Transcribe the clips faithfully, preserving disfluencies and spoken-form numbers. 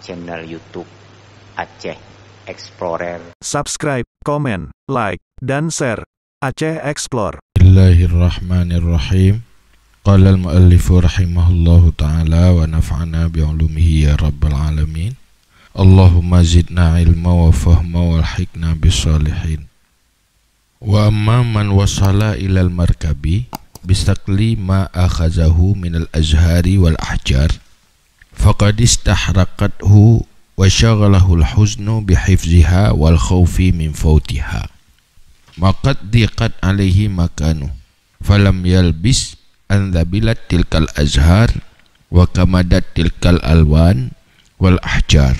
channel YouTube Aceh Explorer. Subscribe, komen, like, dan share Aceh Explore. Bismillahirrahmanirrahim. Qala al-muallifu rahimahullahu ta'ala wa nafa'na bi ulumihi ya rabbal alamin. Allahumma zidna ilma wa fahma wa alhiqna bis salihin. Wa amma man wasala ilal markabi bisaqli ma akhazahu minal azhari wal ahjar, faqad istahraqathu wa syaghalahul huznu bihifziha wal khawfi min fautiha. Wa qad dhiqat alaihi makanu, falam yalbis an dhabilat tilkal azhar wa kamadat tilkal alwan wal ahjar.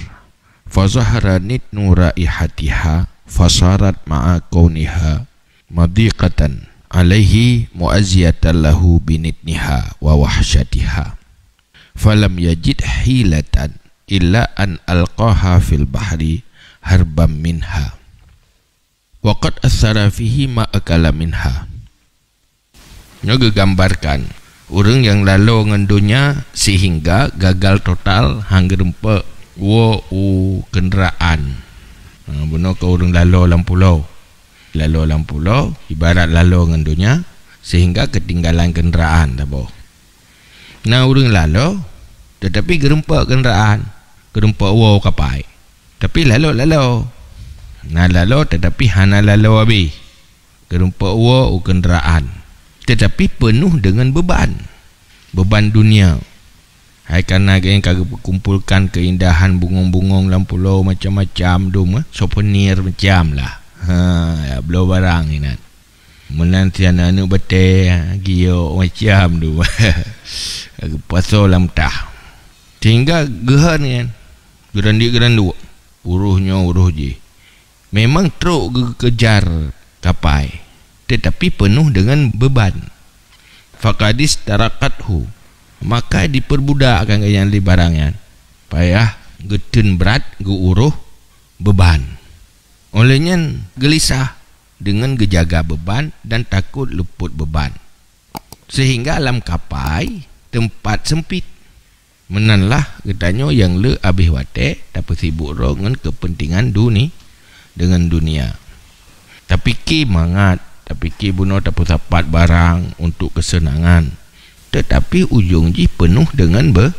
Fazahara nitnu raihatiha, fasarat ma'a kauniha madhiqatan alaihi mu'azziyatan lahu binitniha wa wahsyatiha. Falam yajid hilatan illa an alqaha fil bahri harban minha. Wa qad athara fihi ma akala minha. Nyoe geugambarkan ureuëng nyang lalo ngon donya sehingga gagal total, han geurumpok woe u keundaraan. Ha, bunoe keu ureuëng lalo lam pulo. Lalo lam pulo ibarat lalo ngon donya sehingga keutinggalan keundaraan saboh. Na ureuëng lalo, tetapi geurumpok keundaraan, geurumpok woe kapai. Tapi lalo-lalo. Na lalo tetapi hana lalo abéh. Geurumpok woe u keundaraan, tetapi peunoh deungon beuban. Beuban dunia. Hai kana geuh ka geupeukumpolkan keuindahan bungong-bungong lam pulo macam-macam dum, eh, souvenir macam lah. Ha, ya, bloe barang inan. Meunan si aneuk-aneuk batée, giok macam tu. Geupasoe lam tah. Sehingga geuhon nyan, geuranduek-geuranduek, uroh nyoe uroh jih. Memang trok geukejar kapai, tetapi peunoh deungon beuban. Faqad istahraqathu, maka dipeurbudak akan geuh nyan lé barang nyan. Payah geuteun brat geuuroh beuban. Óh lheueh nyan geulisah deungon geujaga beuban dan takot leupot beuban. Sehingga lam kapai teumpat seumpit. Meunan lah geutanyoe nyang le abéh watée tapeusibok droe ngon keupeuntengan duni-, deungon dunia. Tapike mangat, tapike bunoe tapeusapat barang untuk keuseunangan. Teutapi ujong jih peunoh deungon be-,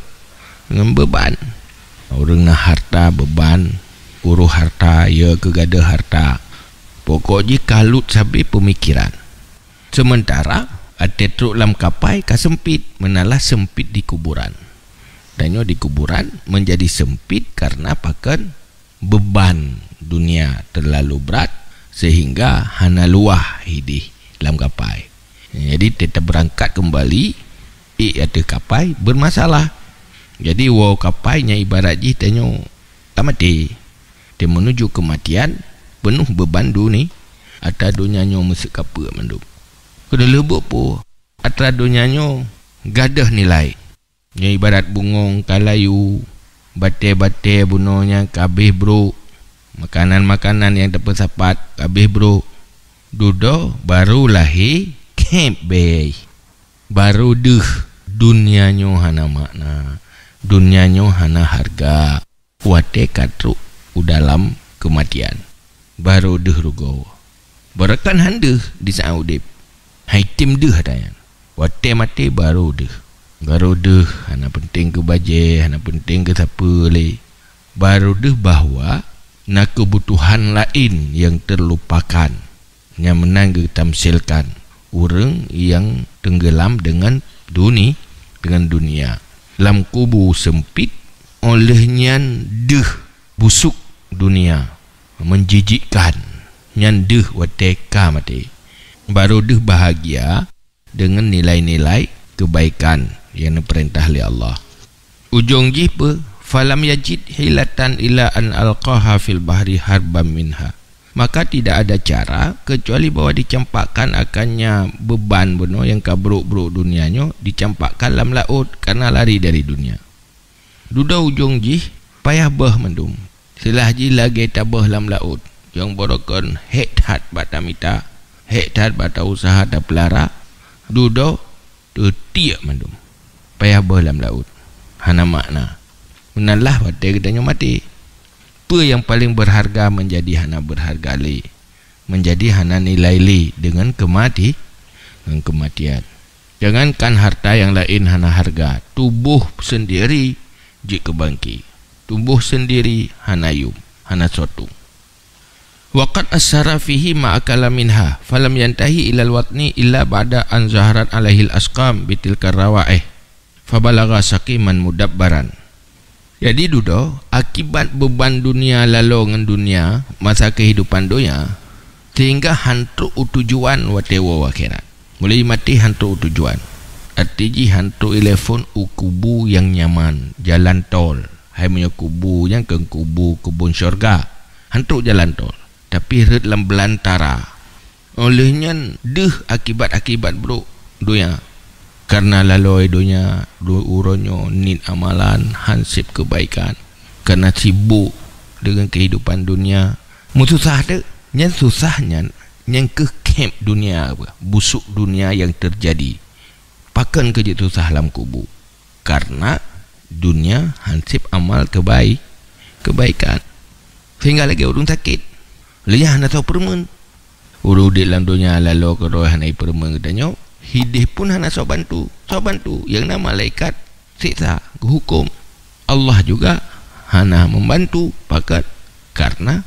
deungon beuban. Ureuëng na hareuta beuban, uroh hareuta, ya keuh gadôh hareuta. Pokok jih ka lut sabe peumikeran. Seumeuntara até trok lam kapai ka seumpit, meunan lah seumpit di kuburan. Tanyoe di kuburan meunjadi seumpit kareuna pakon beuban dunia teulalu brat seuhingga hana luwah idéh lam kapai. Jadi, teutabeurangkat keumbali, ék ateueh kapai beurmasalah. Jadi, woe kapai nyan ibarat jih tanyoe tamaté. Teumenuju keumatian, peunoh beuban duni-, atra donya nyoe meuseukapeue mandum. Keuneulheueh buet peue? Atra donya nyoe gadôh nilai. Nyoe ibarat bungong ka layu, batée-batée bunoe nyan ka abéh brok, makanan-makanan nyang tapeusapat ka abéh brok. Dudoe barô lahé, khép bée. Barô deuh, dunia nyoe hana makna, dunia nyoe hana hareuga. Watée ka trok u dalam keumatian, barô deuh rugoe. Barô kan han deuh di saát udeb, hai tem deuh ata nyan. Watée maté barô deuh. Barô deuh hana peunteng keu bajée, hana peunteng keu sapeue lé. Barô deuh bahwa na keubutuhan laén nyang teurupakan. Nyang meunan geutamsilkan ureuëng nyang teunggeulam deungon duni-, deungon dunia. Lam kubu seumpit, óh lheueh nyan deuh busuk dunia, meunjijikkan. Nyan deuh watée ka maté. Barô deuh bahagia deungon nilai-nilai keubaikan nyang neupeurintah lé Allah. Ujong jih peue? Falam yajid hilatan illa an alqaha fil bahri harban minha. Maka tidak ada cara kecuali bahwa dicampakkan akannya beuban bunoe nyang ka brok-brok dunia nyoe, dicampakkan lam laôt karena lari dari dunia. Dudoe ujong jih payah beuh mandum. Seulah jih lagée tabeuh lam laôt, nyang barô kon hék that bak tamita, hék that bak tauseuha tapeulara, dudoe teutiek mandum. Payah beuh lam laôt, hana makna. Meunan lah watée geutanyoe maté. Peue nyang paleng beurharga meunjadi hana beurharga lé, meunjadi hana nilai lé deungon keumati-, deungon keumatian. Jangankan harta nyang laén hana harga, tuboh seundiri jeuet keu bangke. Tuboh seundiri hana yum, hana soe tueng. Wa qad asyara fihi ma akala minha, falam yantahi ilal watni illa ba'da an zaharat alaihil asqam bitilkar rawaih, fabalagha saqiman mudabbaran. Jadi dudoe, akibat beuban dunia laloe ngon dunia masa keuhidupan donya, sehingga han trok u tujuan watée woe akhirat. Mulai maté han trok u tujuan. Arti jih han trok ilée phon u kubu nyang nyaman, jalan tol. Hai meunyoe kubu nyan keu kubu keubon syurga, han trok jalan tol, tapi rhot lam beulantara. Óh lheueh nyan deuh akibat-akibat brok donya. Kareuna laloe donya, du-, uroe nyoe niet amalan, han seb keubaikan. Kareuna sibok deungon keuhidupan dunia. Meususah teuk, nyan susah nyan, nyan keuh kheb dunia, busok dunia nyang teujadi. Pakon keu jeuet susah lam kubu? Kareuna dunia han seb amal keubai-, keubaikan. Sehingga lagée ureuëng sakét, lé nyan hana soe peureumeun. Ureuëng udeb lam donya laloe keudroe hana ipeureumeun geutanyoe, hideh pun hana soe bantu. Soe bantu? Nyang na malaikat siksa, geuhuköm. Allah juga hana membantu, pakon? Kareuna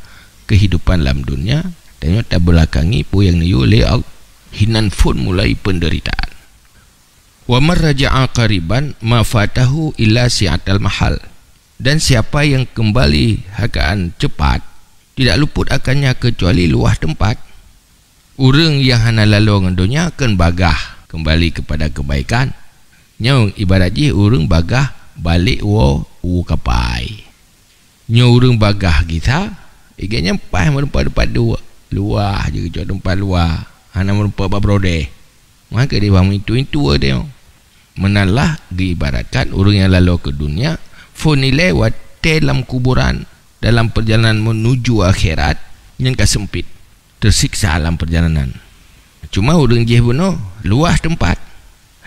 keuhidupan lam donya, tanyoe tabeulakangi peue nyang neuyue lé Allah. Hinan phon mulai peundeuritaan. Wa man raja'a qariban ma fatahu illa si'atal mahal. Dan siapa yang kembali hakaan cepat, tidak luput akannya kecuali luwah teumpat. Ureuëng nyang hana laloe ngon donya kheun bagah keumbali keupada keubaikan. Nyoe ibarat jih ureuëng bagah balek woe u kapai. Nyoe ureuëng bagah gisa, igét nyan paih meurumpok teumpat duek, luwah jih geucok teumpat luwah, hana meurumpok bak brodeh. Maka dibang itu-itu dia. Meunan lah geuibaratkan ureuëng nyang laloe keu dunia, phon ilée watée lam kuburan dalam peurjalanan meunuju akhirat nyan ka seumpit, teusiksa lam peurjalanan. Cuma ureuëng jih bunoe luwah teumpat,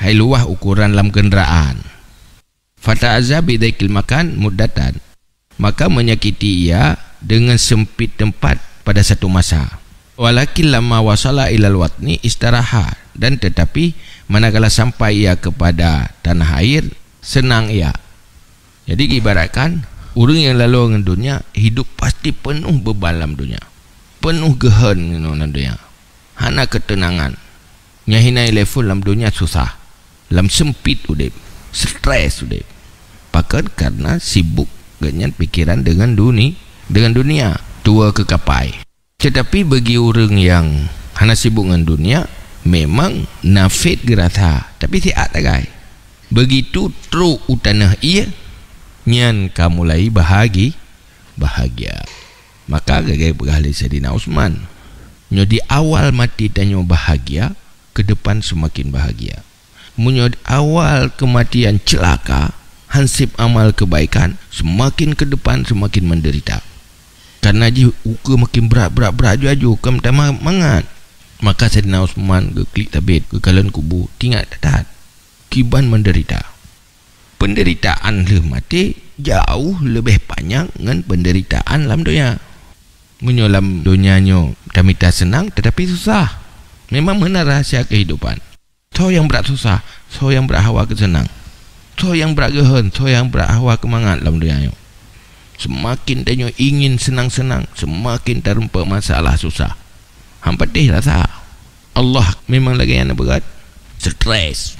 hai luwah ukoran lam keundaraan. Fata'azza bidhiqil makan muddatan, maka menyakiti ia dengan sempit tempat pada satu masa. Walakin lamma wasala ilal watni istaraha, dan tetapi manakala sampai ia kepada tanah air, senang ia. Jadi ibaratkan ureuëng nyang laloe ngon donya, hidup pasti penuh beban lam donya, penuh geuheun ngon lam donya, hana keuteunangan. Nyang hina ilée phon lam donya susah, lam sempit udeb, stres udeb. Pakon? Karena sibuk geuhnyan pikiran dengan duni-, dengan dunia, tuwoe keu kapai. Tetapi bagi ureuëng nyang hana sibuk ngon dunia, memang nafet geurasa, tapi siat sagai. Begitu trok u tanoh ié, nyan ka mulai bahagi-, bahagia. Maka lagée peugah lé Saidina Utsman, nyoe di awal maté tanyoe bahagia, keudepan seumaken bahagia. Meunyoe awal keumatian ceulaka, hanseb amal keubaikan, seumaken keudepan seumaken meudeurita. Kareuna jih ukeue maken brat, brat, brat, aju-aju, kon tamah mangat. Maka Saidina Utsman geuklik sabet, geukalon kubu, tingat that-that, kiban meudeurita. Peundeuritaan lheueh maté jauh leubeh panyang ngon peundeuritaan lam donya. Meunyoe lam donya nyoe tamita seunang, teutapi susah. Memang meunan rahsia keuhidupan. Soe nyang brat susah, soe nyang brat hawa keuseunang, soe nyang brat geuheun, soe nyang brat hawa keumangat lam donya nyoe. Seumaken tanyoe ingin seunang-seunang, seumaken tarumpok masalah susah. Han patéh rasa. Allah memang lagée nyan beugét, stres.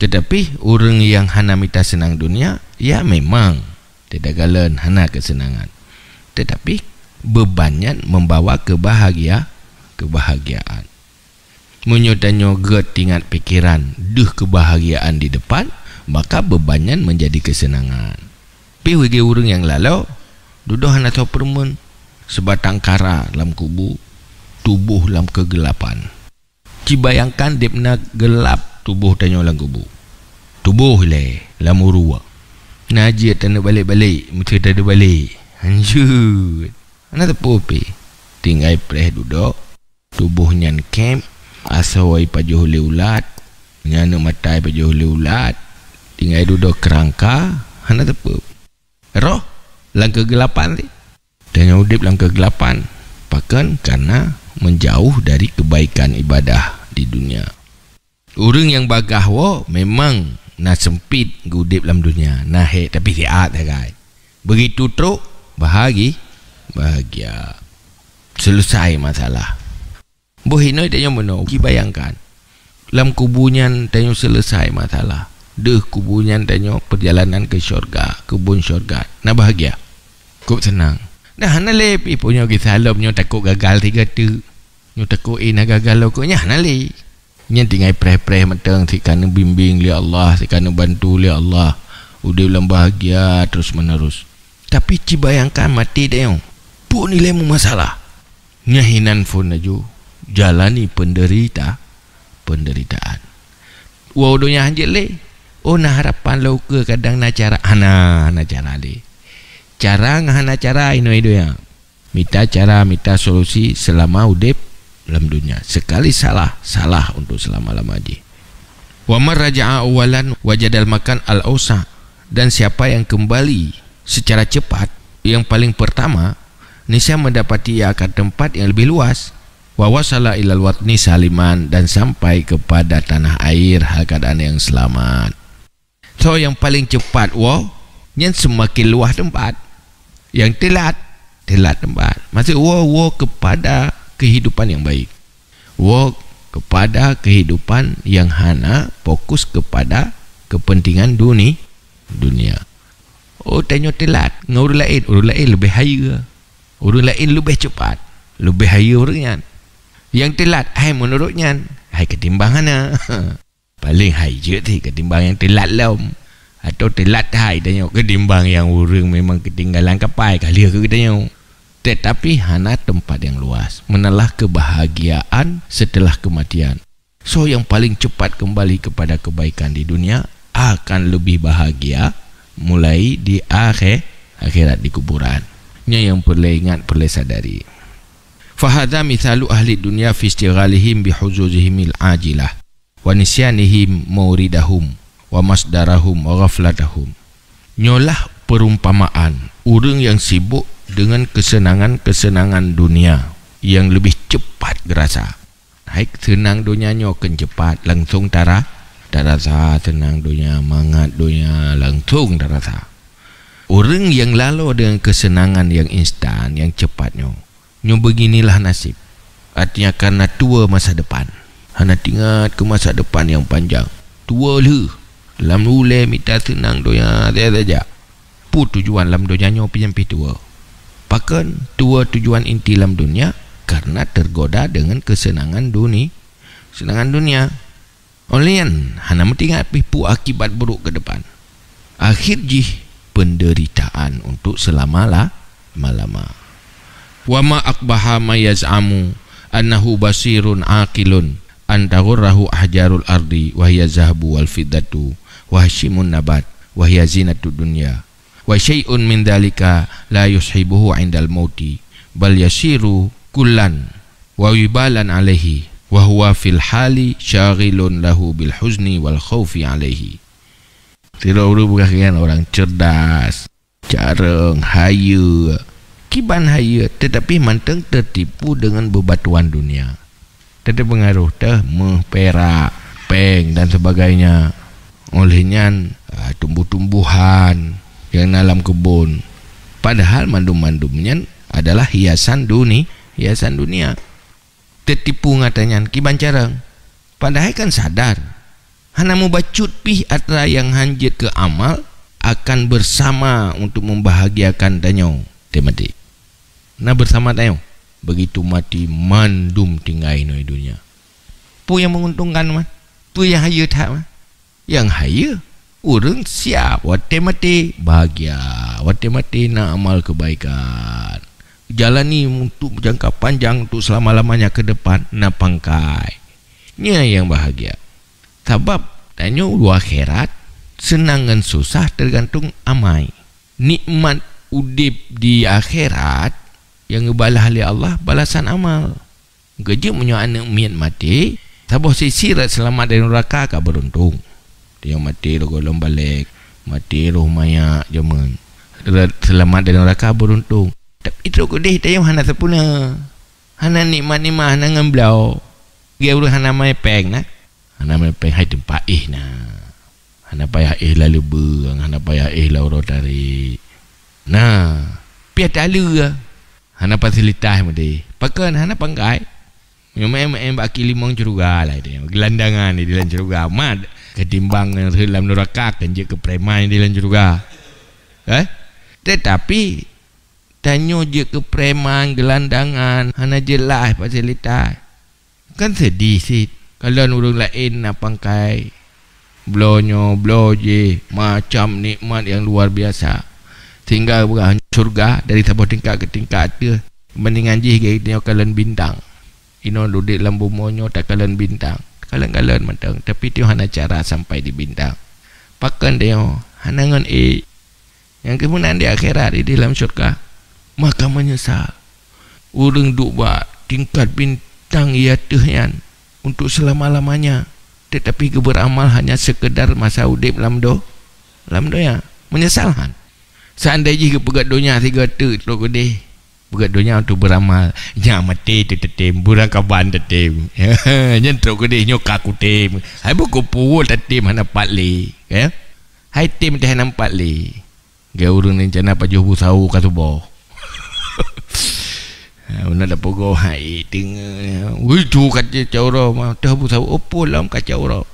Teutapi ureuëng nyang hana mita seunang donya, ya memang, teudagalon hana keuseunangan. Teutapi beuban nyan membawa keubahagia-, keubahagiaan. Meunyoe tanyoe gét tingat pikeran deuh keubahagiaan di depan, maka beuban nyan meunjadi keuseunangan. Pih lagée ureuëng nyang laloe, dudoe hana soe peureumeun, seubatang kara lam kubu, tuboh lam keugeulapan. Ci bayangkan deb na geulap tuboh tanyoe lam kubu. Tuboh ilée lam uruek. Na jeuet taneuk balek-balek, meuteue taneuk balek. Hanjeuet. Hana teupeu pih. Tinggai preh dudoe. Tuboh nyan khém, asoe ipajoh lé ulat, nyan aneuk mata ipajoh lé ulat. Tinggai dudoe keurangka, hana teupeu. roh lam keugelapan tadi. Tanyoe udeb lam keugelapan, pakon? Karena menjauh dari kebaikan ibadah di dunia. Ureuëng nyang bagaih woe memang na sempit geuudeb lam dunia, na hék, tapi siat sagai. Begitu trok, bahagi-, bahagia. Selesai masalah. Boh inoi tanyoe meunoe, ci bayangkan. Lam kubu nyan tanyoe selesai masalah. Deuh kubu nyan tanyoe perjalanan ke syurga, kebun syurga. Na bahagia. Kok seunang. Dah hana lé pih, po nyoe geusalom nyoe takot gagal tiga teuk. Nyoe takot, eh, na gagal lom kok, nyan hana lé. Nyan tinggai preh-preh mantong, si ka neubimbéng lé Allah, si ka neubantu lé Allah. Udeb lam bahagia terus menerus. Tapi ci bayangkan maté tanyoe. Peue nilai meumasalah. Nyan hinan phon laju jalani penderita, penderitaan. Woe donya hanjeuet lé. Oh, na harapan lom ukeue kadang na cara. Hana, hana cara lé. Cara ngon hana cara inoi donya. Mita cara, mita solusi selama udeb lam dunia. Sekali salah, salah untuk selama-lama jih. Wa man raja'a awwalan wajadal makan al-ausa'. Dan siapa yang kembali secara cepat, yang paling pertama, niscaya mendapati ia akan tempat yang lebih luas. Wa wasala ilal watni saliman, dan sampai kepada tanah air hal keadaan yang selamat. So, nyang paleng cepat woe, nyan seumaken luwah teumpat. Nyang teulat, teulat teumpat. Maksud woe, woe kepada kehidupan yang baik. Woe kepada kehidupan yang hana fokus kepada kepentingan duni-, dunia. Oh, tanyoe teulat ngon ureuëng laén, ureuëng laén leubeh hayeue. Ureuëng laén leubeh cepat, leubeh hayeue ureuëng nyan. Nyang teulat hai meunurot nyan, hai keutimbang hana. Paleng hai jeuet cit keutimbang nyang teulat lom, atawa teulat hai tanyoe keutimbang nyang ureuëng memang keutinggalan kapai ka lheueh keu geutanyoe. Tetapi hana teumpat nyang luas, meunalah keubahgiaan seuteulah keumatian. Soe nyang paleng cepat keumbali keupada keubaikan di dunia akan leubeh bahgia mulai di akhé-, akhirat di kuburan. Nyan nyang peureulée ingat, peureulée sadari. Fahadza mitsalu ahli dunya fi istighalihim bi huzuzihimil ajilah. Wa nisyanihim mauridahum, wa masdarahum, wa ghaflatahum. Nyoe lah peurumpamaan ureuëng nyang sibok deungon keuseunangan-keuseunangan dunia nyang leubeh cepat geurasa. Hai seunang donya nyoe keu cepat, langsong tara-, tarasa seunang donya, mangat donya, langsong tarasa. Ureuëng nyang lalo deungon keuseunangan nyang instan, nyang cepat nyoe, nyoe beuginilah naseb. Artinya, karena tuwoe masa depan. Hana teuingat keu masa depan nyang panjang. Tuwoe lheueh, lam ulée mita seunang donya saja. Peue tujuan lam donya nyoe pih nyang pih tuwoe? Pakon tuwoe tujuan inti lam donya? Karena tergoda deungon keuseunangan duni-, keuseunangan dunia. Óh lheueh nyan, hana meuteuingat pih peue akibat buruk keu depan. Akhé jih, peundeuritaan untuk seulama-la-, lama-lama. Wa ma aqbaha man yaz'amu annahu basirun aqilun an taghurrahu ahjarul ardi wa hiya zahabu wal fiddatu wa hashimun nabat wa hiya zinatud dunya. Wa syai'un min dzalika la yushibuhu 'indal mauti, bal yasiru kullan wa wibalan 'alaihi, wa huwa fil hali syaghilun lahu bil huzni wal khaufi 'alaihi. Sidroe ureuëng peugah keu nyan ureuëng cerdas, carông, hayeue. Kiban hayeue, tetapi mantong teutipu deungon beubatuan dunia. Teupeungaroh teuh méuh, pirak, péng dan sebagainya. Óh lheueh nyan, a, tumbuh-tumbuhan nyang na lam keubon. Padahal mandum-mandum nyan adalah hiasan duni-, hiasan dunia. Teutipu ngon atra nyan kiban carông. Padahai kan sadar, hana mubacut pih atra nyang hanjeuet keu amal akan beusama untuk meubahagiakan tanyoe. Teumaté. Na beusama tanyoe, begitu maté mandum tinggai nui donya. Peue nyang meuuntungkan, man? Peue nyang hayeue that, man? Nyang hayeue, ureuëng siap watée maté, bahgia watée maté na amal keubaikan. Jalani untuk jangka panjang, untuk seulama-lamanya keu depan, na pangkai. Nyan nyang bahgia. Sabab tanyoe u akhirat, seunang ngon susah teugantung amai. Nikmat udeb di akhirat nyang geubalah lé Allah balasan amal. Geujeuet meunyoe aneuëk miet maté, saboh sisi rot seulamat dari nuraka ka beuruntông. Tanyoe maté roh gohlom balek, maté roh manyak jameun. Rot seulamat dari neuraka, beuruntung. Tapi trok keudeh tanyoe hana sempurna. Hana nikmat-nikmat, hana ngon bloe. Lagèe ureueng hana main péng na. Hana main péng, hai teumpat éh na. Hana payah éh lam lubang, hana payah éh lam uroe tarék. Na, pih ata le. Hana fasilitas meudeh. Pakon hana pangkai. Meunyoe meu'en-meu'en bak kaki limong syeuruga lah dia. Geulandangan di dalam syeuruga. Mat ketimbang rhot lam neuraka, kan jeuet keu preman di dalam syeuruga. Eh? Tetapi, tanyoe jeuet keu preman, geulandangan, hana jeulaih fasilitas. Kan sedih cit. Kalon ureueng laén na pangkai. Bloe nyoe, bloe jéh, macam nikmat nyang luar biasa. Sehingga beurah syeuruga dari saboh tingkat keu tingkat ateueh, mendingan jih geutanyoe kalon bintang. Inoe udép lam bumoe nyoe takalon bintang. Takalon-kalon mantong, tapi tanyoe hana cara sampai di bintang. Pakon tanyoe hana ngon ék. Nyang keuh meunan di akhirat, di dalam syurga, maka meunyeusal. Ureueng duek bak tingkat bintang di ateueh nyan untuk seulama-lamanya, teutapi geubeuramal hanya seukeudar masa udép lam do-, lam donya. Meunyeusal han. Seandai jih geupeugöt donya sigoe teuk trok keudeh, peugöt donya untuk beuramal, nyan maté teuh tatem, beurangkaban tatem. Nyan trok keudeh nyoe ka kutem. Hai bukon peue tatem hana pat lé, ya? Hai tem teuh hana pat lé. Geu ureueng rencana pajoh bu sawo ka suboh. Ha, meunan tapeugoe hai teungoh. Wui, tu ka cawra mah, teuh bu sawo, oh, peue lom ka cawra.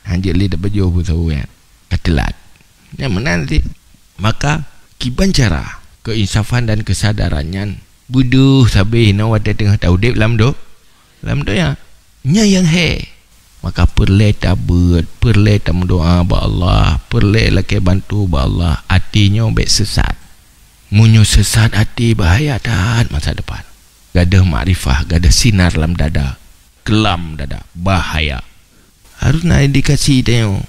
Hanjeuet lé tapajoh bu sawo nyan. Ka teulat. Nyan meunan cit. Maka, kiban cara keuinsafan dan keusadaran nyan beudôh sabé inoe watèe teungoh taudép lam do-, lam donya. Nyan nyang he. Maka peureulèe tabeuet, peureulèe tameudoa bak Allah, peureulèe lakèe bantu bak Allah, até nyoe bèk seusat. Meunyoe seusat até, bahaya that masa depan. Gadôh makrifah, gadôh sinar lam dada, keulam dada, bahaya. Harôh na indikasi tanyoe,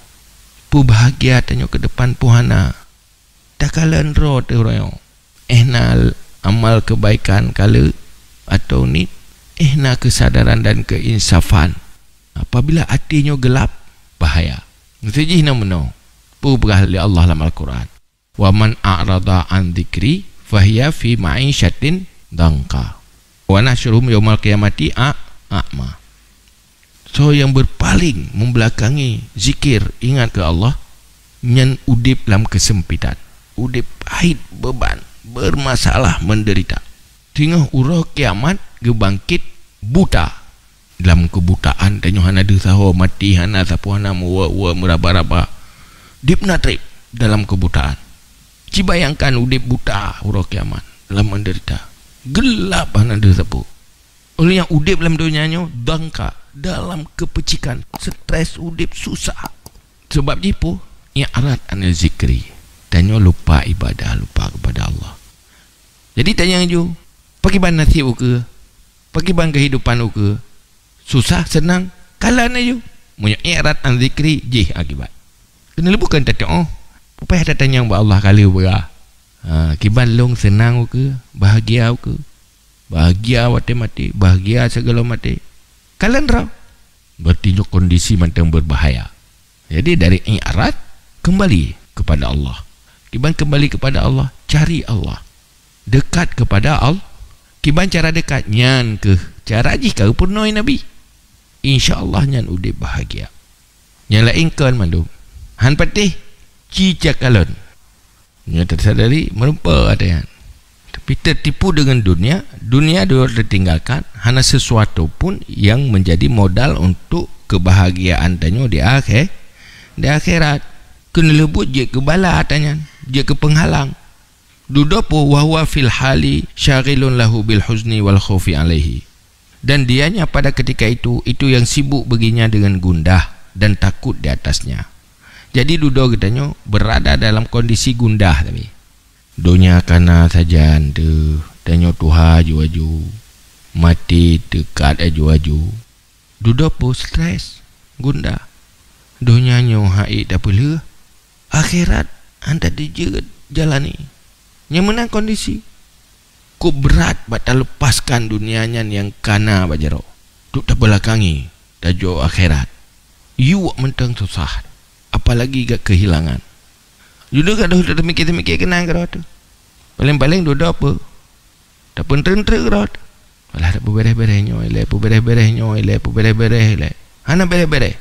peue bahgia tanyoe keu depan peue hana. Takalon droe teuh uroe nyoe. Éh na amal keubaikan ka le, atau niet, éh na keusadaran dan keuinsafan. Apabila até nyoe geulap, bahaya. Meuseujih na meunoe, peugah lé Allah lam Al-Qur'an, "Wa man a'rada an dzikri fahiya fi ma'isyatin dhanka. Wa nahsyuruhu yaumal qiyamati a-, a'ma." Soe nyang beupaleng meubelakangi zikir, ingat keu Allah, nyan udép lam keuseumpitan, udép pahét, beuban, beurmasalah, meudeurita. Teungoh uroe kiamat geubangkét buta. Lam keubutaan, tanyoe hana deuh saho, maté hana sapeue, hana meuweuek-weuek, meuraba-raba. Dip na treb dalam keubutaan. Cibayangkan udép buta uroe kiamat, lam meudeurita. Geulap, hana deuh sapeue. Ulèh nyan udép lam donya nyoe dangka, dalam keupeucikan, stres, udép susah. Sabab jih peue? I'rad anil zikri. Tanyoe lupa ibadah, lupa kepada Allah. Jadi tanyong ju, pakiban nasib ukeue? Pakiban keuhidupan ukeue? Susah, seunang? Kalon ju. Meunyoe i'rad an zikri, jih akibat. Keuneulheueh bukon tatu'oh, peue payah tatanyong bak Allah ka lheueh beurah. Ha, kiban lôn seunang ukeue, bahagia ukeue. Bahagia watèe maté, bahagia sigohlom maté. Kalon droe. Berarti nyoe kondisi mantong berbahaya. Jadi dari i'rad, kembali kepada Allah. Kiban kembali kepada Allah, cari Allah. Dekat kepada Allah. Kiban cara dekat, nyan keuh cara jih ka geupeurunoe Nabi. Insya Allah nyan udép bahagia. Nyang laén kon mandum. Han patéh, ci cit kalon. Nyoe teusadari meureumpok watèe nyan. Tapi teutipu deungon dunia, dunia dua tertinggalkan, hana sesuatu pun yang menjadi modal untuk kebahagiaan tanyoe di akhé-, di akhirat. Keuneulheueh buet jeuet keu bala ata nyan, jeuet keu peunghalang. Dudoe peue, wa huwa fil hali syaghilun lahu bil huzni wal khaufi alaihi. Dan dianya pada ketika itu, itu yang sibuk baginya dengan gundah dan takut di atasnya. Jadi dudoe geutanyoe berada dalam kondisi gundah tadi. Donya kana sajan teuh, tanyoe tuha aju-aju, maté teukat aju-aju. Dudoe peue, stres, gundah. Donya nyoe han ék tapeulheueh, akhirat han tajeuet jalani. Nyang meunan kondisi. Kok brat bak taleupaskan dunia nyan nyang kana bak jaroe, untuk tabeulakangi tajok akhirat. Yue mantong susah, apalagi gak keuhilangan. Judeuh gadôh teumikir-teumikir keunan keudroe teuh. Paleng-paleng dudoe peue? Tapeunteuk-teuk rot. Alah, tapeubéréh-béréh nyoe ilée, peubéréh-béréh nyoe ilée, peubéréh-béréh ilée. Hana béréh-béréh.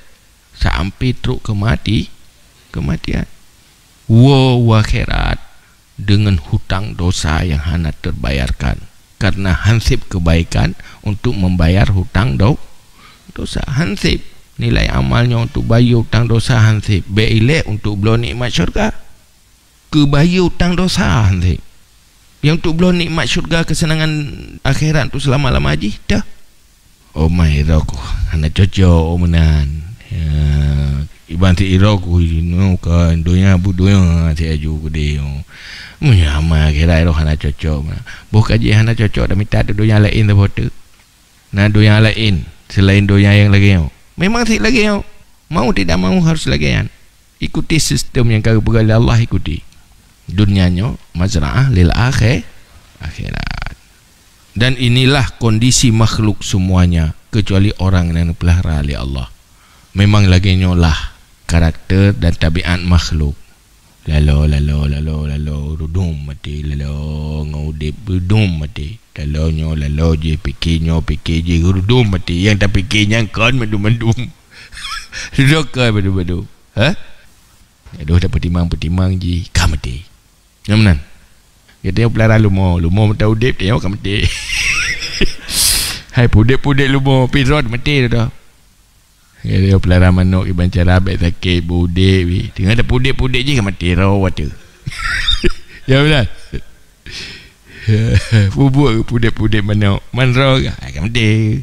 Sampai trok keu mati, kematian. Woe u akhirat deungon hutang dosa nyang hana terbayarkan. Karena hanseb kebaikan untuk membayar hutang do-, dosa. Hanseb. Nilai amal nyoe untuk bayeue hutang dosa hanseb. Bék ilée untuk bloe nikmat syurga. Keu bayeue utang dosa hanseb. Nyang untuk bloe nikmat syurga, keuseunangan akhirat untuk seulama-lama jih, dah. Oh, ma irok, hana cocok meunan. Ya, iban si irok, nyoe ka donya bu donya si aju gede. Meunyo ma akhirat irok hana cocok meunan. Boh kaji hana cocok, dah mita tu donya laén saboh teuk. Na donya laén selain donya nyang lagée nyoe. Memang sit lagée nyoe. Mau tidak mau harus lagée nyan. Ikuti sistem nyang ka geupeugah lé Allah, ikuti. Dunia nyoe mazra'ah lil akhir-, akhirat. Dan inilah kondisi makhluk semuanya, kecuali orang yang dipelihara oleh Allah. Memang lagée nyoe lah karakter dan tabiat makhluk. Lalo, lalo, lalo, lalo, rudum maté, lalo ngon udeb rudum maté. Lalo nyoe, lalo jih, pike nyoe, pike jih, rudum maté. Nyang tapike nyan kon mandum-mandum. Rudum kon mandum-mandum. Ha? Adoh, tapeutimang-peutimang jih, ka maté. Nyan meunan. Gata nyang peulara lumo, lumo meuta udeb, tanyoe ka maté. Hai, pudeb-pudeb lumo, pi rot maté dah. Gata nyang peulara manok kiban cara bék sakét, beudeb, pi. Teungoh tapudeb-pudeb jih ka maté roh watée. Ya, beutôi. Peubuet pudeb-pudeb manok, man roh ka, ka maté.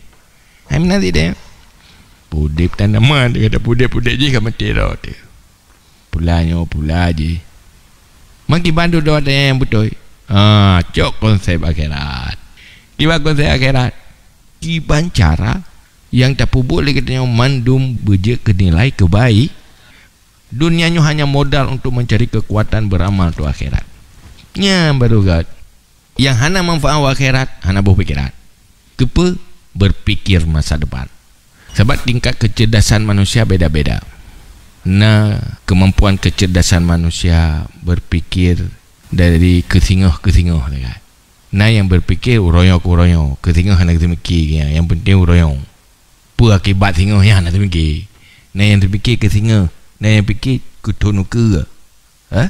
Hai meunan sit deh. Pudeb tanaman, teungoh tapudeb-pudeb jih ka maté roh watée. Pula nyoe, pula jih. Meukiban dudoe nyang beutôi. Ha, cok konsep akhirat. Kiban konsep akhirat? Kiban cara nyang tapeubuet lé geutanyoe mandum beujeuet keu nilai keubai-, dunia nyoe hanya modal untuk mencari kekuatan beramal untuk akhirat. Nyan baru gét. Nyang hana manfaat u akhirat, hana boh pikeran. Keupeue? Berpikir masa depan. Sabab tingkat kecerdasan manusia beda-beda. Na kemampuan kecerdasan manusia berpikir dari keu singoh keu singoh sagai. Na nyang berpikir uroe nyoe keu uroe nyoe, keu singoh hana teumiki, nyang penting uroe nyoe. Peue akibat singoh nyan hana teumiki. Na nyang teumiki keu singoh, na nyang pikir keu thon ukeue. Ha?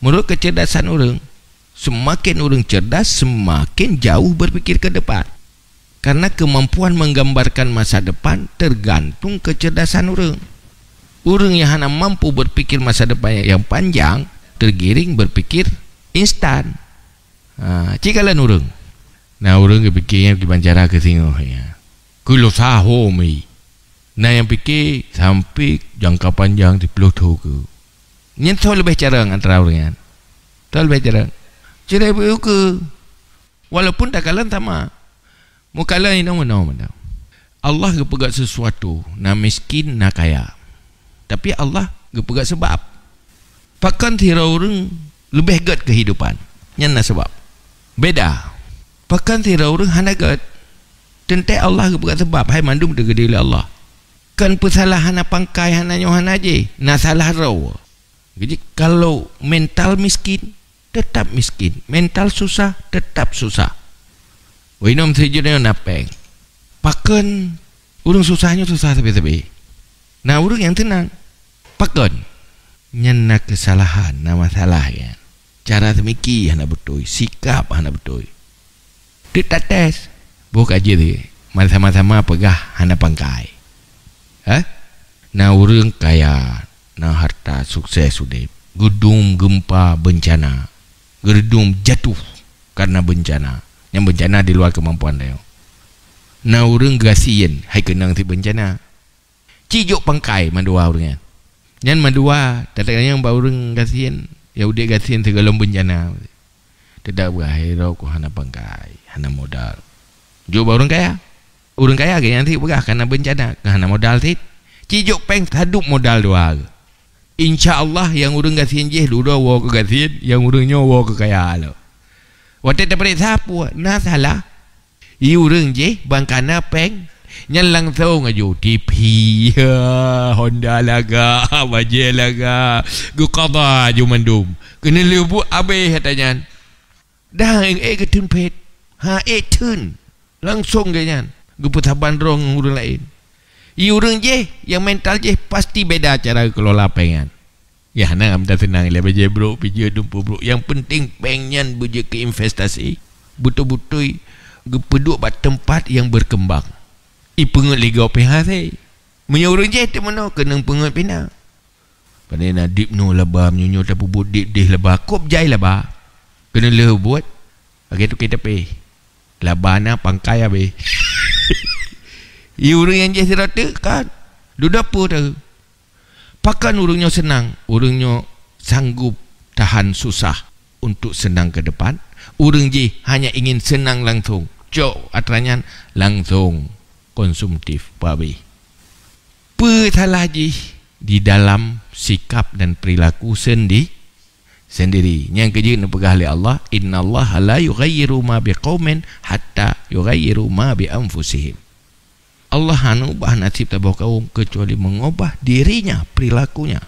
Menurut kecerdasan ureuëng, semakin ureuëng cerdas, semakin jauh berpikir ke depan. Karena kemampuan menggambarkan masa depan tergantung kecerdasan ureuëng. Ureuëng nyang hana mampu berpikir masa depan yang panjang, tergiring berpikir instan. Ha, cit kalon ureuëng. Na ureuëng geupike nyan kiban cara keu singoh nyan. Keu lusa ho mi. Na nyang pike sampai jangka panjang siplôh thon keu. Nyan soe leubeh carông antara ureuëng nyan? Soe leubeh carông? Cerai beu keu. Walaupun takalon sama. Meukalon inong meunoe meunoe. Allah geupeugah sesuatu, na miskin, na kaya. Tapi Allah geupeugah sebab. Pakon sidroe ureuëng leubeh gét keuhidupan? Nyan na sabab. Beda. Pakon sidroe ureuëng hana gét? Teuntée Allah geupeugah sabab, hai mandum teugeudi lé Allah. Kon peusalah hana pangkai, hana nyoe, hana jih, na salah droe. Jadi, kalau mental miskin, tetap miskin. Mental susah, tetap susah. Wah, inong sijuek nyoe na péng. Pakon ureuëng susah nyoe susah sabe-sabe? Na ureuëng nyang teunang. Pakon? Nyan na keusalahan, na masalah nyan. Cara teumiki hana beutôi, sikap hana beutôi. Teuk tates, boh ka jeuet, sama-sama peugah hana pangkai. Hah? Na ureuëng kaya, na harta, sukses udeb, geudum geumpa beuncana, geudum jatuh karena beuncana. Nyang beuncana di luar keumampuan tanyoe. Na ureuëng gasien hai keunong sit beuncana. Cit jok pangkai mandua ureuëng nyan. Nyan mandua, teuka nyang bak ureuëng gasien, nyang udeb gasien sigohlom beuncana. Teudak beuakhé droe keu hana pangkai, hana modal. Jok bak ureuëng kaya. Ureuëng kaya gét nyan sit peugah kana beuncana, keu hana modal sit. Cit jok péng sadub modal dua. Insya Allah, nyang ureuëng gasien jih dudoe woe keu gasien, nyang ureuëng nyoe woe keu kaya lom. Watée tapareksa peue na salah? Ie ureuëng jih ban kana péng, nyan langsong aju TV, Honda lagak, bajée lagak, geuqadha aju mandum. Keuneulheueh buet abéh ata nyan. Dah ék geutheun phét. Ha ék theun. Langsong geuh nyan geupeusaban droe ngon ureuëng laén. Ie ureuëng jih nyang mental jih pasti beda cara geukelola péng nyan. Ya, hana mita seunang lé bajée brok, pijeuet dumpeue brok. Nyang penting péng nyan beujeuet keu investasi, beutôi-beutôi geupeuduek bak teumpat nyang berkembang. Ipeungeut lé gob pih hase. Meunyoe ureuëng jih teumeunoe keunong peungeut pih na. Pane na dip nyoe laba, meunyoe tapeubuet dip deh laba, kop jai laba. Keuneuk lheueh buet, lagée toke tapéh. Laba na pangkai habéh. Ie ureuëng nyang jih sidroe teuk kan. Dudoe peue teuh. Pakon ureuëng nyoe seunang? Ureuëng nyoe sanggup tahan susah untuk senang ke depan. Ureuëng jih hanya ingin senang langsung. Cok atra nyan langsung konsumtif, peuhabéh. Peue salah jih di dalam sikap dan perilaku sendi-, sendiri. Nyang keujeuet neupeugah lé Allah, "Innallaha la yughayyiru ma biqaumin hatta yughayyiru ma bi anfusihim." Allah hana ubah nasib saboh kaum kecuali mengubah dirinya, perilakunya.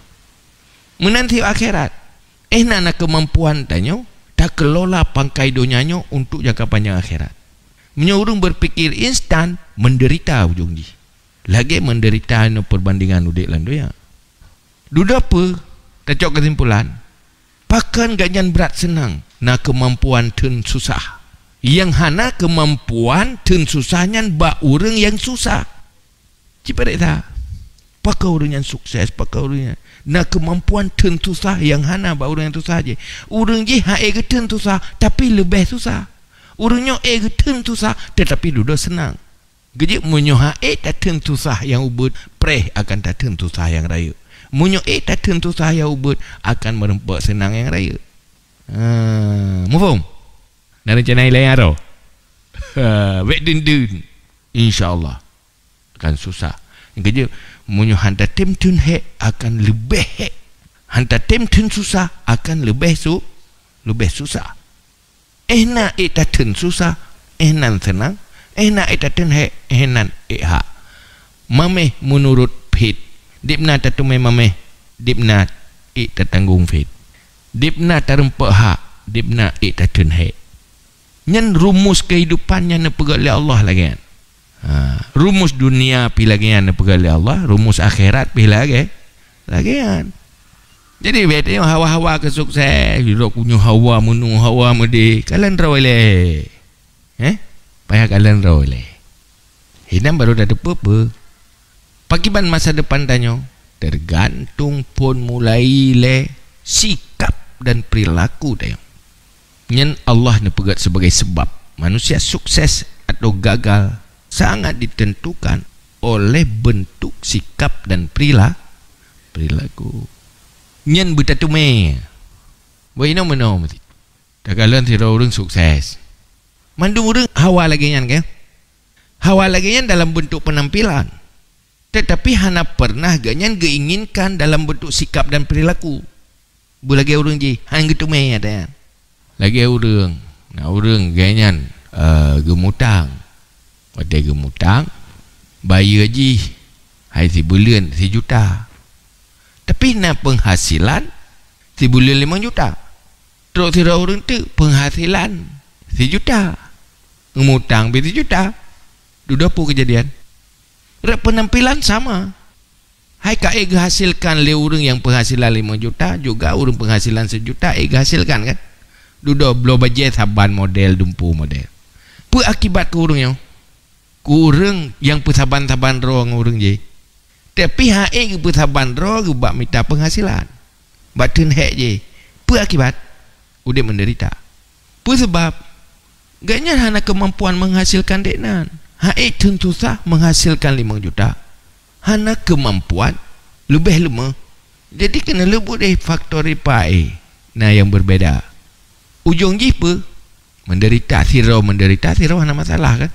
Meunan cit akhirat. Eh, na, na keumampuan tanyoe takelola pangkai donya nyoe untuk jangka panjang akhirat. Meunyoe ureuëng berpikir instan, menderita ujong jih. Lagée menderita nyoe perbandingan udeb lam donya. Dudoe peue? Tacok keusimpulan, pakon gobnyan brat seunang na keumampuan theun susah? Nyang hana keumampuan theun susah nyan bak ureuëng nyang susah. Ciparék that, pakon ureuëng nyan sukses, pakon ureuëng nyan na keumampuan theun susah nyang hana bak ureuëng nyang susah jih? Ureuëng jih han ék geutheun susah, tapi leubeh susah. Ureuëng nyoe ék geutheun susah, tetapi dudoe seunang. Geujeuet meunyoe han ék tatheun susah nyang ubit, preh akan tatheun susah nyang rayeuk. Meunyoe ék tatheun susah nyang ubit, akan meurumpok seunang nyang rayeuk. Ha, muphom? Na reuncana ilée aro? Ha, bék deun-deun. Insya Allah. Akan susah. Geujeuet meunyoe han tatem theun hék, akan leubeh hék. Han tatem theun susah, akan leubeh su-, leubeh susah. Eh na ék tatheun susah, eh nan seunang, eh na ék tatheun hék, eh nan ék hak. Maméh meunurot phét, deb na tateumé maméh, deb na ék tatanggong phét. Deb na tarumpok hak, deb na ék tatheun hék. Nyan rumus keuhidupan nyang neupeugét lé Allah lagée nyan. Ha, rumus dunia pih lagée nyan neupeugét lé Allah, rumus akhirat pih lagée, lagée nyan. Jadi, bék tanyoe hawa-hawa keu sukses, sidroe ku nyoe hawa meunoe, hawa meudeh, kalon droe lé. Eh? Payah kalon droe lé. Hinan baru tateupeue peue. Pakiban masa depan tanyoe? Tergantung phon mulai lé sikap dan perilaku tanyoe. Nyan Allah neupeugét sebagai sebab manusia sukses atau gagal sangat ditentukan oleh bentuk sikap dan perila-, perilaku. Nyan beutateumé. Buet inoe meunoe meuti. Takalon sidroe ureuëng sukses. Mandum ureuëng hawa lagée nyan, kan? Hawa lagée nyan dalam bentuk penampilan. Tetapi hana pernah gobnyan geuinginkan dalam bentuk sikap dan perilaku. Beulagée ureuëng jih, han geuteumé ata nyan. Lagée ureuëng, na ureuëng gobnyan, eh, geumutang. Watée geumutang, bayeue jih hai sibuleuen sijuta. Tapi na penghasilan sibuleuen limong juta. Trok sidroe ureuëng teuk penghasilan sijuta, ngeumutang pih sijuta. Dudoe peue keujadian? Rot penampilan sama. Hai ka ék geuhasilkan lé ureuëng nyang penghasilan limong juta, juga ureuëng penghasilan sijuta ék geuhasilkan, kan? Dudoe bloe bajée saban model, dumpeue model. Peue akibat keu ureuëng nyoe? Keu ureuëng nyang peusaban-saban droe ngon ureuëng jih. Tapi han ék geupeusaban droe geubak mita penghasilan. Bak theun hék jih. Peue akibat? Udeb menderita. Peue sabab? Gobnyan hana keumampuan menghasilkan dek nan. Han ék theun susah menghasilkan limong juta. Hana keumampuan, leubeh leumoh. Jadi keuneuk leubuet deh faktor ipa, eh, na nyang berbeda. Ujong jih peue? Menderita, sidroe menderita, sidroe hana masalah, kan?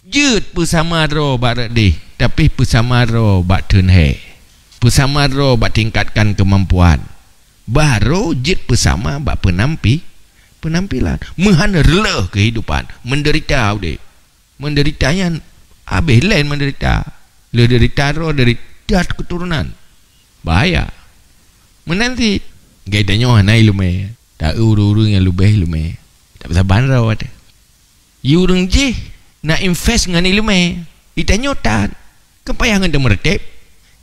Jeuet peusama droe bak rot deh, tapi peusama droe bak theun hék. Peusama droe bak tingkatkan keumampuan. Barô jeuet peusama bak peunampi-, peunampilan. Meuhan reuloh keuhidupan, menderita udeb. Menderita nyan habéh lén menderita. Lheueh derita droe, derita keuturonan. Bahaya. Meunan cit, geutanyoe hana iéleumé. Ta-eu ureuëng-ureuëng nyang leubeh iéleumé. Tapeusaban rot. Yue ureuëng jih na invest ngon iéleumé. Itanyoe tan. Kan payah ngon tameureutéb.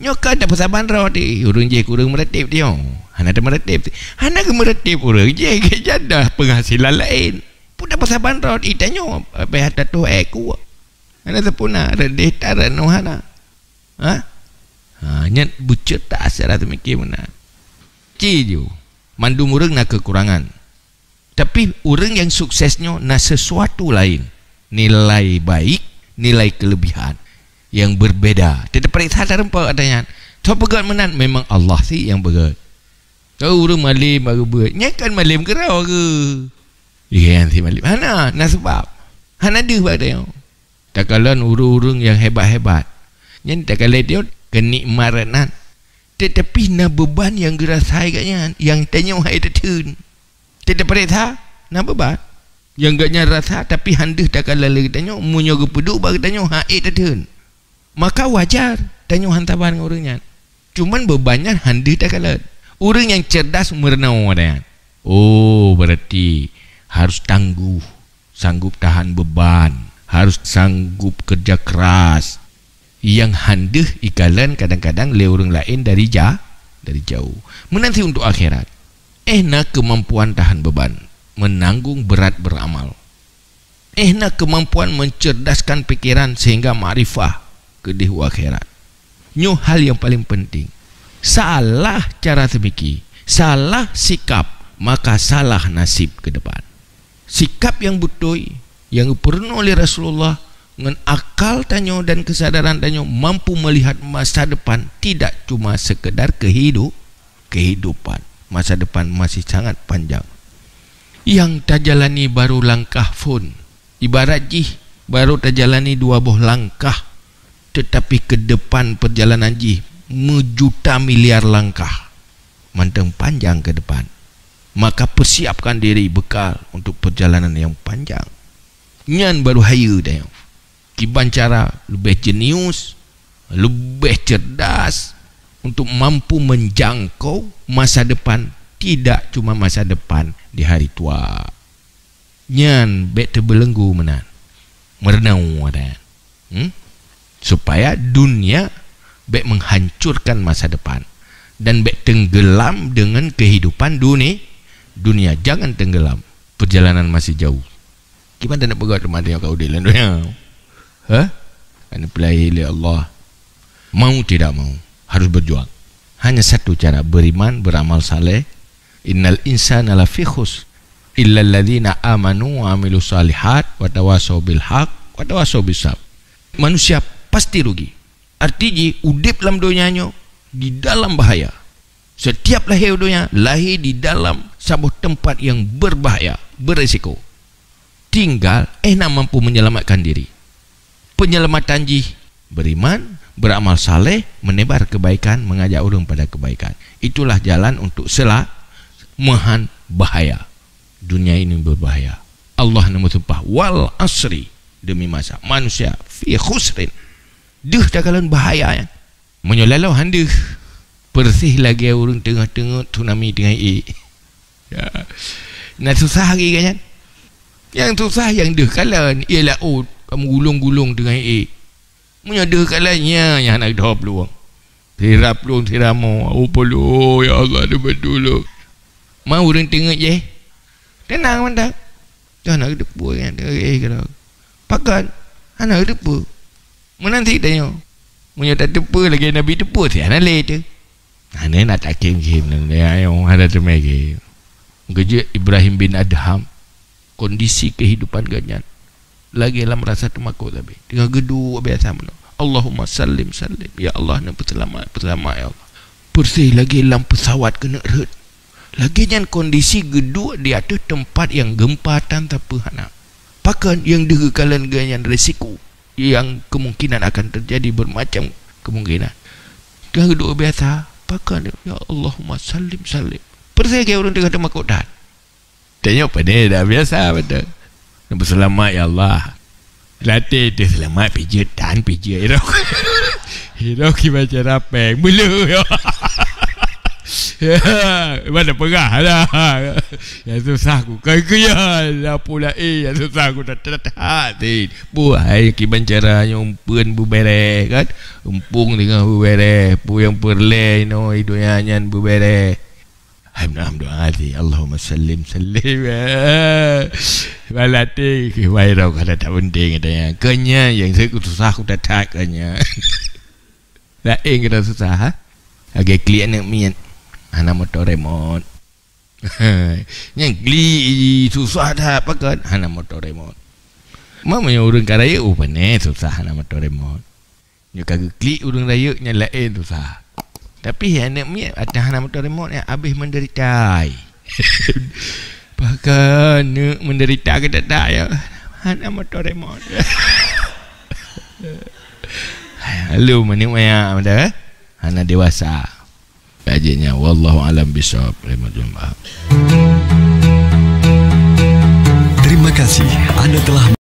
Nyoe ka tapeusaban rot, ureuëng jih keu ureuëng meureutéb tanyoe. Hana tameureutéb. Hana geumeureutéb ureuëng jih, geujadah peunghasilan laén. Peue tapeusaban rot, itanyoe payah tatoh ék kuek. Hana sapeuna, reudeh tan, ranoh hana. Ha? Ha, nyan beuceutak secara seumiké meunan. Ci ju, mandum ureuëng na keukurangan. Tapi ureuëng nyang sukses nyoe na sesuatu laén, nilai baik, nilai keulebihan nyang berbeda. Teupeuriksa tarumpok ata nyan. Soe peugét meunan? Memang Allah sit nyang peugét. Keu ureuëng malem baru beuet, nyan kan malem keudroe geuh. Iya, nyan sit malem. Hana, na seubab. Hana deuh bak tanyoe. Takalon ureuëng-ureuëng nyang hebat-hebat, nyan takalon tanyoe keunikmat nan. Teutapi na beuban nyang geurasa gobnyan, nyang tanyoe hana tatheun. Teupeuriksa, na beuban nyang gobnyan rasa, tapi han deuh takalon lé geutanyoe, meunyoe geupeuduek bak geutanyoe hana tatheun. Maka wajar tanyoe han saban ngon ureuëng nyan. Cuman beuban nyan han deuh takalon. Ureuëng nyang cerdas meurunoe nyan. Oh, berarti harus tangguh, sanggup tahan beban, harus sanggup kerja keras. Nyang han deuh ikalon kadang-kadang lé ureuëng laén dari ja-, dari jauh. Meunan sit untuk akhirat. Eh, na keumampuan tahan beban, menanggung berat beramal. Eh, na keumampuan mencerdaskan pikiran sehingga makrifah keudeh u akhirat. Nyoe hal nyang paleng penting. Salah cara seumiké, salah sikap, maka salah nasib keu depan. Sikap nyang beutôi nyang geupeurunoe lé Rasulullah ngon akal tanyoe dan keusadaran tanyoe mampu meulihat masa depan tidak cuma sekedar kehidu-, kehidupan. Masa depan masih sangat panjang. Nyang tajalani baru langkah phon. Ibarat jih baru tajalani dua boh langkah, teutapi keu depan peurjalanan jih meujuta miliar langkah. Mantong panjang keu depan. Maka peusiapkan diri beukal untuk peurjalanan nyang panjang. Nyan baru hayeue tanyoe. Kiban cara leubeh jenius, leubeh cerdas untuk mampu menjangkau masa depan, tidak cuma masa depan di hari tua. Nyan bék teubeulenggu meunan. Meurunoe ata nyan. Hmm? Supaya dunia bék menghancurkan masa depan dan bék tenggelam dengan kehidupan duni-, dunia. Jangan tenggelam. Perjalanan masih jauh. Kiban taneuk peugah teuma tanyoe ka udeb lam donya? Hah? Akan dipeulahé lé Allah. Mau tidak mau, harus berjuang. Hanya satu cara, beriman, beramal saleh. Innal insana lafi khusr. Illal ladzina amanu wa amilus shalihat wa tawasau bil haq wa tawasau bis sabr. Manusia pasti rugi. Arti jih, udeb lam donya nyoe di dalam bahaya. Setiap lahé u donya, lahé di dalam saboh teumpat nyang berbahaya, beresiko. Tinggal, eh, na mampu menyelamatkan diri. Penyelamatan jih beriman, beramal saleh, menebar kebaikan, mengajak ureuëng pada kebaikan. Itulah jalan untuk sela-, meuhan bahaya. Dunia ini berbahaya. Allah neumeusumpah, "Wal asri," demi masa, manusia fi khusrin. Deuh takalon bahaya nyan. Meunyoe laloe han deuh, persis lagée ureuëng teungoh-teungoh tsunami teungoh ék. Ya. Na susah lagée nyan. Nyang susah nyang deuh kalon, ié laôt ka meugulong-gulong teungoh ék. Meunyoe deuh kalon, nya nyang hana geudoh plueng. Sira plueng, sira mo, oh polo, ya Allah, deuh beutulông. Ma ureuëng teungoh jéh. Teunang mantong. Hana geuteupeue nyan, eh, keudroe. Pakon? Hana geuteupeue. Meunan cit tanyoe. Meunyoe tateupeue lagée Nabi teupeue, si hana lé teuh. Hana na takhém-khém nan, ya, hana teumé khém. Geujeuet Ibrahim bin Adham, kondisi kehidupan gobnyan lagée lam rasa teumakot sabe. Teungoh geuduek biasa meunoe. Allahumma sallim, sallim. Ya Allah, neupeuseulamat, peuseulamat, ya Allah. Persis lagée lam peusawat keuneuk rhot. Lagée nyan kondisi geuduek di ateueh teumpat nyang gempa tan sapeue hana. Pakon nyang deuh geukalon geuh nyan resiko nyang kemungkinan akan terjadi bermacam kemungkinan. Ka geuduek biasa, pakon, "Ya Allahumma sallim, sallim." Persis lagée ureuëng teungoh teumakot that. Tanyoe pane dah biasa beutôi. Neupeuseulamat, ya Allah. Latée teuh seulamat, pijeut tan pijeut. Hiroe, hiroe kiban cara péng. Meuleuh. Mana peugah lah. Nyang susah ku kan keu nyan, lapor laén, nyang susah ku that-that. Buet hai kiban cara nyoe eumpeuen beubereh kan. Eumpung teungoh beubereh, peue nyang peureulèe inoe i donya nyan beubereh. Hai meudoa, meudoa hati. Allahumma sallim, sallim. Balaté keu wai rau kada tak penting katanya. Keu nyan nyang saya ku susah ku that-that keu nyan. Laén kita susah, ha? Lagèe klik aneuk miet, hana moto remote. Nyang klik susah that pakon, hana moto remote. Meunyoe ureueng ka rayeuk, oh, pane susah hana moto remote. Nyoe ka geuklik ureueng rayeuk nyan laén susah. Tapi aneuk miet ata hana moto remote nyan habéh menderita. Pakon neuk menderita keu that-that ya. Hana moto remote. Lalu meunyoe maya mada, eh? Hana dewasa. Ka jeuet nyan, wallahu alam bisawab. Terima kasih anda telah